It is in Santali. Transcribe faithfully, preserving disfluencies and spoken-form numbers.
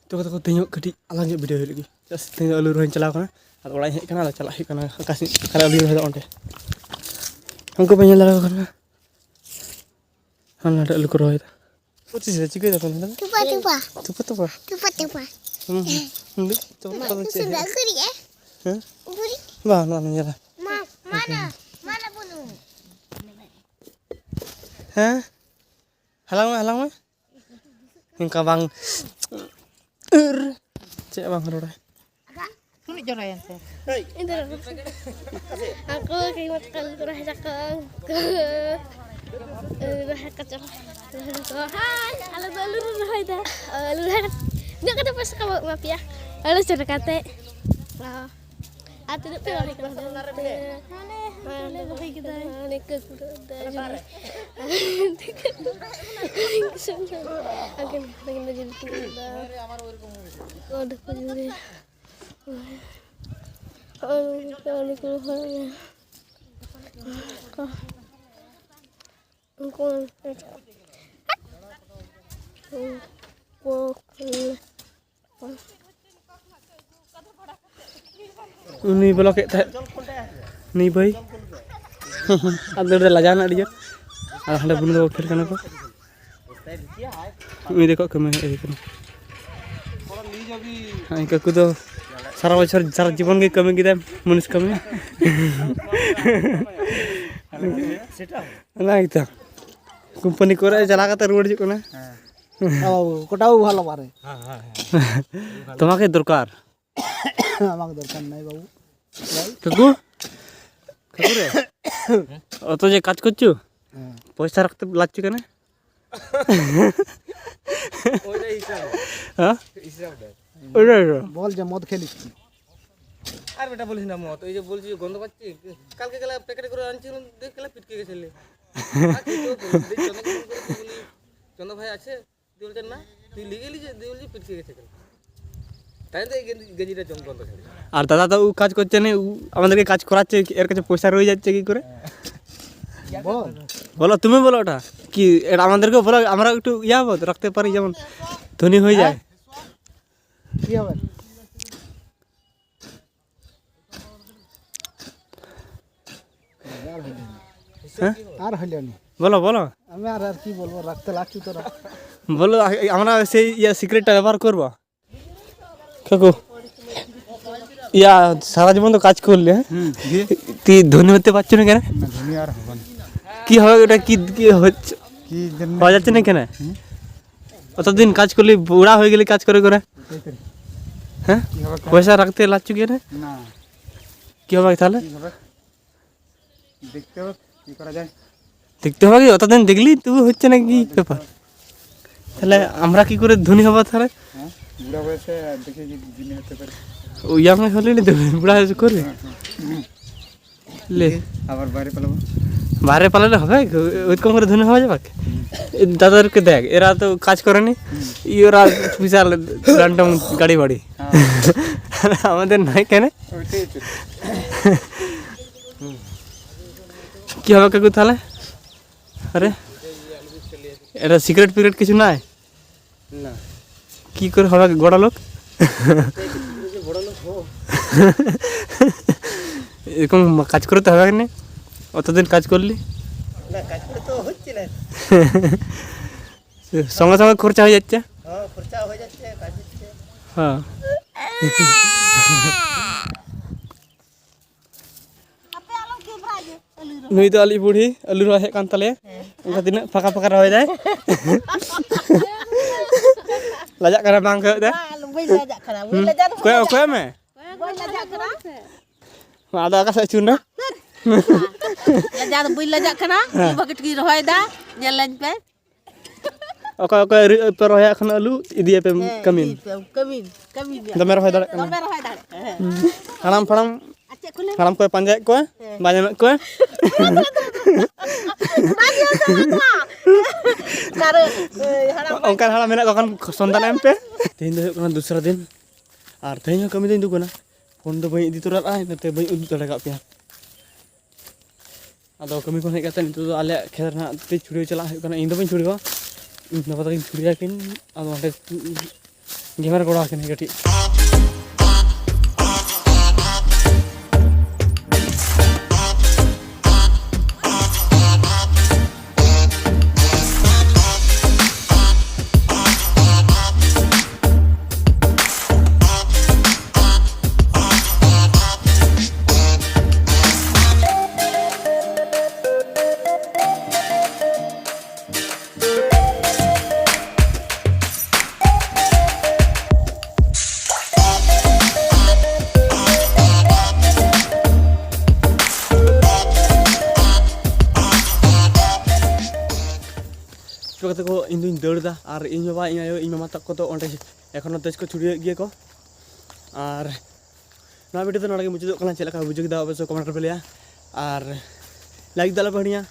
ᱛᱚᱵᱮ ᱛᱟᱠᱚ ᱛᱮᱦᱮᱧ ᱦᱚᱸ ᱠᱟᱹᱴᱤᱡ ᱟᱞᱟᱝ ᱧᱚᱜ ᱵᱷᱤᱰᱤᱭᱳ ᱦᱩᱭᱩᱜ ᱞᱟᱹᱜᱤᱫ᱾ ᱪᱮᱫᱟᱜ ᱥᱮ ᱛᱮᱦᱮᱧ ᱫᱚ ᱟᱹᱞᱩ ᱨᱚᱦᱚᱭ ᱪᱟᱞᱟᱣ ᱠᱟᱱᱟ, ᱟᱫᱚ ᱚᱲᱟᱜ ᱤᱧ ᱦᱮᱡ ᱠᱟᱱᱟ, ᱟᱫᱚ ᱪᱟᱞᱟᱜ ᱦᱩᱭᱩᱜ ᱠᱟᱱᱟ ᱚᱠᱟ ᱥᱮᱫ ᱚᱠᱟᱨᱮ ᱟᱹᱞᱩ ᱨᱚᱦᱚᱭ ᱫᱚ ᱚᱸᱰᱮ᱾ ᱩᱱᱠᱩ ᱯᱮ ᱧᱮᱞ ᱫᱟᱲᱮᱭᱟᱠᱚ ᱠᱟᱱᱟ, ᱦᱟᱱᱟ ᱱᱟᱰᱮ ᱟᱹᱞᱩ ᱠᱚ ᱨᱚᱦᱚᱭᱮᱫᱟ᱾ ᱪᱮᱫ ᱪᱤᱠᱟᱹᱭ ᱫᱟᱯᱮ ᱱᱚᱰᱮ? ᱛᱩᱯᱟ, ᱛᱩᱯᱟ᱾ ᱛᱩᱯᱟ, ᱛᱩᱯᱟ᱾ ᱛᱩᱯᱟ, ᱛᱩᱯᱟ᱾ ᱦᱩᱸ, ᱦᱩᱸ᱾ ᱦᱩᱸ, ᱪᱚᱞᱚ, ᱪᱚᱞᱚ, ᱪᱮᱫ ᱦᱩᱭᱩᱜᱼᱟ? ᱜᱩᱨᱤᱡ ᱮ? ᱦᱮᱸ? ᱜᱩᱨᱤᱡ? ᱵᱟᱝ, ᱱᱚᱣᱟ ᱧᱮᱞᱟ᱾ ᱢᱟ, ᱢᱟ ᱱᱟ, ᱢᱟ ᱱᱟ ᱵᱚᱱᱩ᱾ ᱦᱮᱸ? ᱦᱟᱞᱟᱝ ᱢᱮ, ᱦᱟᱞᱟᱝ ᱢᱮ᱾ ᱚᱱᱠᱟ ᱵᱟᱝ, ᱪᱮᱫ ᱵᱟᱝ ᱨᱚᱲᱟᱭ᱾ ᱛᱩᱞᱩᱡ ᱡᱚᱨᱟᱭᱮᱱ ᱛᱮ᱾ ᱤᱧ ᱫᱚ ᱟᱠᱚ ᱠᱤ ᱢᱚᱛ ᱠᱟᱞ ᱠᱚ ᱨᱚᱦᱚᱭ ᱫᱟᱠᱚ, ᱩᱱᱠᱩ ᱨᱚᱦᱚᱭ ᱠᱚ ᱪᱟᱞᱟᱜ, ᱨᱚᱦᱚᱭ ᱫᱟᱠᱚ᱾ ᱦᱟᱭ, ᱟᱞᱮ ᱫᱚ ᱟᱹᱞᱩ ᱞᱮ ᱨᱚᱦᱚᱭ ᱫᱟ᱾ ᱟᱹᱞᱩ ᱨᱚᱦᱚᱭ ᱠᱟᱛᱮ, ᱛᱤᱱᱟᱹᱜ ᱠᱟᱛᱮ ᱯᱚᱭᱥᱟ ᱠᱚ ᱮᱢᱟ ᱯᱮᱭᱟ? ᱟᱹᱞᱩ ᱪᱟᱨᱟ ᱠᱟᱛᱮ᱾ ᱚ᱾ ᱟᱨ ᱛᱤᱱᱟᱹᱜ ᱯᱮ ᱨᱚᱦᱚᱭ ᱠᱮᱫᱟ? ᱦᱟᱱᱮ, ᱦᱟᱱᱮ ᱞᱮ ᱨᱚᱦᱚᱭ ᱠᱮᱫᱟ᱾ ᱦᱟᱱᱮ ᱠᱟᱹᱠᱩ ᱫᱚ ᱫᱟᱨᱮ ᱨᱮ᱾ ᱟᱹᱠᱤᱱ, ᱟᱹᱠᱤᱱ ᱫᱚ ᱡᱤᱞ ᱠᱤᱱ ᱩᱛᱩ ᱞᱮᱫᱟ᱾ ᱚᱸᱰᱮ ᱠᱚ ᱧᱮᱞᱮ᱾ ᱦᱚᱸᱜᱼᱚᱭ ᱱᱚᱝᱠᱟ ᱟᱹᱞᱩ ᱠᱚ ᱨᱚᱦᱚᱭ ᱢᱮ᱾ ᱩᱱᱠᱩ ᱩᱱᱠᱩ ᱩᱱᱤ ᱵᱚᱞᱚ ᱠᱮᱫ ᱛᱟᱦᱮᱸᱫ ᱱᱩᱭ ᱵᱷᱟᱹᱭ᱾ ᱟᱫᱚ ᱱᱚᱰᱮ ᱞᱟᱡᱟᱣ ᱮᱱᱟ ᱟᱹᱰᱤ ᱡᱳᱨ᱾ ᱟᱨ ᱦᱟᱸᱰᱮ ᱵᱩᱱᱩ ᱛᱟᱠᱚ ᱠᱷᱮᱞ ᱠᱟᱱᱟ ᱠᱚ᱾ ᱩᱱᱤ ᱫᱚᱠᱚ ᱠᱟᱹᱢᱤ ᱦᱮᱡ ᱦᱩᱭ ᱠᱟᱱᱟ᱾ ᱦᱮᱸ, ᱠᱟᱠᱩ ᱫᱚ ᱥᱟᱨᱟ ᱵᱚᱪᱷᱚᱨ, ᱥᱟᱨᱟ ᱡᱤᱵᱚᱱ ᱜᱮ ᱠᱟᱹᱢᱤ ᱠᱮᱫᱟᱭ, ᱢᱩᱱᱤᱥ ᱠᱟᱹᱢᱤ᱾ ᱚᱱᱟ ᱜᱮᱛᱚ᱾ ᱠᱳᱢᱯᱟᱱᱤ ᱠᱚᱨᱮ ᱪᱟᱞᱟᱣ ᱠᱟᱛᱮ ᱨᱩᱣᱟᱹᱲ ᱦᱤᱡᱩᱜ ᱠᱟᱱᱟ᱾ ᱦᱮᱸ᱾ ᱚ, ᱠᱚᱴᱟᱣ ᱵᱷᱟᱞᱚ ᱵᱟᱨᱮ᱾ তোমাকে দরকার। আমাকে দরকার নাই বাবু। কাকু, কাকু রে, অত যে কাজ করছো, হ্যাঁ। পয়সা রাখতে লাগছে কেন? ওইটা হিসাব। হ্যাঁ? হিসাব দেয়। ওইটা, ওইটা। বল যে মদ খেলিস কি? আর বেটা বলিস না মদ, ওই যে বলছি যে গন্ধ পাচ্ছি, কালকে গেলে প্যাকেটে করে আনছি, দেখলে পিটকে গেছিলে। আর কি তো বলি, যে চন্দন ফোন করে তুই বলি, "চন্দন ভাই আছে?" তুই বলছে, "না।" তুই লিখে লিখে, তুই বলছিস, "পিটকে গেছে কেন?" তাই তো এই গেঞ্জি, গেঞ্জিটা জং গন্ধ ছাড়ে। আর দাদা তো ও কাজ করছে না, ও আমাদেরকে কাজ করাচ্ছে, এর কাছে পয়সা রয়ে যাচ্ছে কি করে? বল। বলো, তুমি বলো ওটা। কি, এটা আমাদেরকেও বলো, আমরা একটু ইয়া হবো, রাখতে পারি, যেমন ধনী হয়ে যায়। কি হবে? হ্যাঁ? আর হইল নি। বলো, বলো। আমি আর, আর কি বলবো, রাখতে লাগছি তোরা। বলো, আ-, আমরা সেই ইয়ে সিক্রেটটা ব্যবহার করবো। কাকু, ইয়া, সারা জীবন তো কাজ করলে, হ্যাঁ? হুম, দিয়ে? তুই ধনী হতে পারছো না কেন? না, ধনী আর হবো না। কি হবে ওটা? কি, কি হচ্ছে? কি জন্য? পাওয়া যাচ্ছে না কেন? হুম? অতদিন কাজ করলি, বুড়া হয়ে গেলি কাজ করে করে। ওটাই তো। হ্যাঁ? কি হবে? পয়সা রাখতে লাগছো কেন? না। কি হবে তাহলে? কি হবে? দেখতে হবে কি করা যায়। দেখতে হবে কি? অতদিন দেখলি, তবু হচ্ছে না, কি ব্যাপার? তাহলে আমরা কি করে ধনী হবো তাহলে? হ্যাঁ, বুড়া বয়সে দেখে কি ধনী হতে পারে। ওই আমি হলে নি তো, বুড়া হয়েছে করবে। লে। আবার বাইরে পালাবো। বাইরে পালালে হবে? ওইরকম করে ধনী হওয়া যাবে? এই দাদাদেরকে দেখ, এরা তো কাজ করেনি, ই ওরা বিশাল র্যান্ডম গাড়ি বাড়ি। হ্যাঁ। আমাদের নাই কেন? ওইটাই তো। কি হবে কাকু তাহলে? আরে, এটা সিক্রেট ফিক্রেট কিছু নাই? না। কি করে হবে বড় লোক? এই যে বড় লোক হো। এরকম কাজ করতে হবে না? অতদিন কাজ করলি? না, কাজ করে তো হচ্ছে না। সঙ্গে সঙ্গে খরচা হয়ে যাচ্ছে। হ্যাঁ, খরচা হয়ে যাচ্ছে, কাজ হচ্ছে। হ্যাঁ। ᱱᱩᱭ ᱫᱚ ᱟᱞᱮ ᱵᱩᱲᱦᱤ, ᱟᱹᱞᱩ ᱨᱚᱦᱚᱭ ᱦᱮᱡ ᱠᱟᱱ ᱛᱟᱞᱮᱭᱟ᱾ ᱚᱱᱠᱟ ᱛᱤᱱᱟᱹᱜ ᱯᱷᱟᱸᱠᱟ ᱯᱷᱟᱸᱠᱟ ᱨᱚᱦᱚᱭ ᱫᱟᱭ᱾ ᱞᱟᱡᱟᱜ ᱠᱟᱱᱟ, ᱵᱟᱝ ᱠᱚᱭᱚᱜ ᱫᱟ᱾ ᱵᱟᱝ, ᱵᱟᱹᱧ ᱞᱟᱡᱟᱜ ᱠᱟᱱᱟ, ᱵᱟᱹᱧ ᱦᱩᱸ᱾ ᱞᱟᱡᱟᱜ ᱠᱟᱱᱟ᱾ ᱠᱚᱭᱚᱜ, ᱠᱚᱭᱚᱜ ᱢᱮ᱾ ᱵᱟᱹᱧ ᱞᱟᱡᱟᱜ ᱠᱟᱱᱟ᱾ ᱟᱫᱚ ᱚᱠᱟ ᱥᱮᱫ ᱟᱹᱪᱩᱨ ᱱᱟ? ᱞᱟᱡᱟᱣ ᱫᱚ ᱵᱟᱹᱧ ᱞᱟᱡᱟᱜ ᱠᱟᱱᱟ᱾ ᱦᱮᱸ᱾ ᱤᱧ ᱵᱷᱟᱜᱤ ᱴᱷᱤᱠᱤᱧ ᱨᱚᱦᱚᱭ ᱫᱟ᱾ ᱧᱮᱞ ᱞᱟᱹᱧ ᱯᱮ᱾ ᱚᱠᱚᱭ ᱚᱠᱚᱭ ᱟᱹᱣᱨᱤ ᱯᱮ ᱨᱚᱦᱚᱭᱟ ᱮᱠᱷᱚᱱ ᱟᱹᱞᱩ, ᱤᱫᱤᱭᱟᱯᱮ ᱦᱮᱸ, ᱠᱟᱹᱢᱤᱱ᱾ ᱤᱫᱤ ᱯᱮ, ᱠᱟᱹᱢᱤᱱ, ᱠᱟᱹᱢᱤᱱ ᱜᱮ᱾ ᱫᱚᱢᱮ ᱨᱚᱦᱚᱭ ᱫᱟᱲᱮᱭᱟᱜ ᱠᱟᱱᱟ᱾ ᱫᱚᱢᱮ ᱨᱚᱦᱚᱭ ᱫᱟᱲᱮᱭᱟᱜ ᱠᱟᱱᱟ, ᱦᱮᱸ᱾ ᱦᱩᱸ᱾ ᱦᱟᱲᱟᱢ ᱯᱷᱟᱲᱟᱢ, ᱦᱮᱸ᱾ ᱦᱟᱲᱟᱢ ᱠᱚᱭ ᱯᱟᱸᱡᱟᱭᱮᱫ ᱠᱚᱣᱟ, ᱦᱮᱸ᱾ ᱵᱟᱭ ᱧᱟᱢᱮᱫ ᱠᱚᱣᱟ᱾ ᱵᱟᱭ ᱧᱟᱢᱮᱫ ᱠᱚᱣᱟ᱾ ᱚᱠᱟᱨᱮ, ᱮ, ᱦᱟᱲᱟᱢ ᱚᱱᱠᱟᱱ ᱦᱟᱲᱟᱢ ᱢᱮᱱᱟᱜ ᱠᱚ ᱠᱷᱟᱱ ᱥᱚᱱᱫᱷᱟᱱ ᱮᱢ ᱯᱮ᱾ ᱛᱮᱦᱮᱧ ᱫᱚ ᱦᱩᱭᱩᱜ ᱠᱟᱱᱟ ᱫᱚᱥᱨᱟ ᱫᱤᱱ, ᱟᱨ ᱛᱮᱦᱮᱧ ᱦᱚᱸ ᱠᱟᱹᱢᱤ ᱫᱚᱧ ᱫᱩᱠ ᱠᱟᱱᱟ᱾ ᱯᱷᱳᱱ ᱫᱚ ᱵᱟᱹᱧ ᱤᱫᱤ ᱛᱚᱨᱟ ᱞᱮᱫᱼᱟ, ᱤᱱᱟᱹᱛᱮ ᱵᱟᱹᱧ ᱩᱫᱩᱜ ᱫᱟᱲᱮ ᱠᱟᱜ ᱯᱮᱭᱟ᱾ ᱟᱫᱚ ᱠᱟᱹᱢᱤ ᱠᱷᱚᱱ ᱦᱮᱡ ᱠᱟᱛᱮ ᱱᱤᱛᱚᱜ ᱫᱚ ᱟᱞᱮᱭᱟᱜ ᱠᱷᱮᱛ ᱨᱮᱱᱟᱜ ᱛᱮ ᱪᱷᱩᱲᱭᱟᱹᱣ ᱪᱟᱞᱟᱜ ᱦᱩᱭᱩᱜ ᱠᱟᱱᱟ᱾ ᱤᱧ ᱫᱚ ᱵᱟᱹᱧ ᱪᱷᱩᱲᱭᱟᱹᱣᱟ, ᱤᱧ ᱵᱟᱵᱟ ᱛᱟᱹᱠᱤᱱ ᱪᱷᱩᱲᱭᱟᱹᱣ ᱟᱹᱠᱤᱱ᱾ ᱟᱫᱚ ᱚᱸᱰᱮ ᱜᱮᱢᱮᱨ ᱜᱚᱲᱚ ᱟᱹᱠᱤᱱᱟᱭ ᱠᱟᱹᱴᱤᱡ᱾ ᱪᱚ ᱠᱟᱛᱮ ᱠᱚ, ᱤᱧ ᱫᱩᱧ ᱫᱟᱹᱲ ᱮᱫᱟ, ᱟᱨ ᱤᱧ ᱵᱟᱵᱟ, ᱤᱧ ᱟᱭᱳ, ᱤᱧ ᱢᱟᱢᱟ ᱛᱟᱠᱚ ᱫᱚ ᱚᱸᱰᱮ ᱮᱠᱷᱚᱱᱳ ᱫᱮᱡ ᱠᱚ ᱪᱷᱩᱴᱟᱹᱣᱮᱫ ᱜᱮᱭᱟ ᱠᱚ᱾ ᱟᱨ ᱱᱚᱣᱟ ᱵᱷᱤᱰᱤᱭᱳ ᱫᱚ ᱱᱚᱰᱮ ᱜᱮ ᱢᱩᱪᱟᱹᱫᱚᱜ ᱠᱟᱱᱟ᱾ ᱪᱮᱫ ᱞᱮᱠᱟ ᱵᱩᱡᱷᱟᱹᱣ ᱠᱮᱫᱟ, ᱚᱵᱚᱥᱥᱳᱭ ᱠᱚᱢᱮᱱᱴ ᱨᱮᱯᱮ ᱞᱟᱹᱭᱟ᱾ ᱟᱨ ᱞᱟᱭᱤᱠ ᱫᱚ ᱟᱞᱚᱯᱮ ᱦᱤᱲᱤᱧᱟ᱾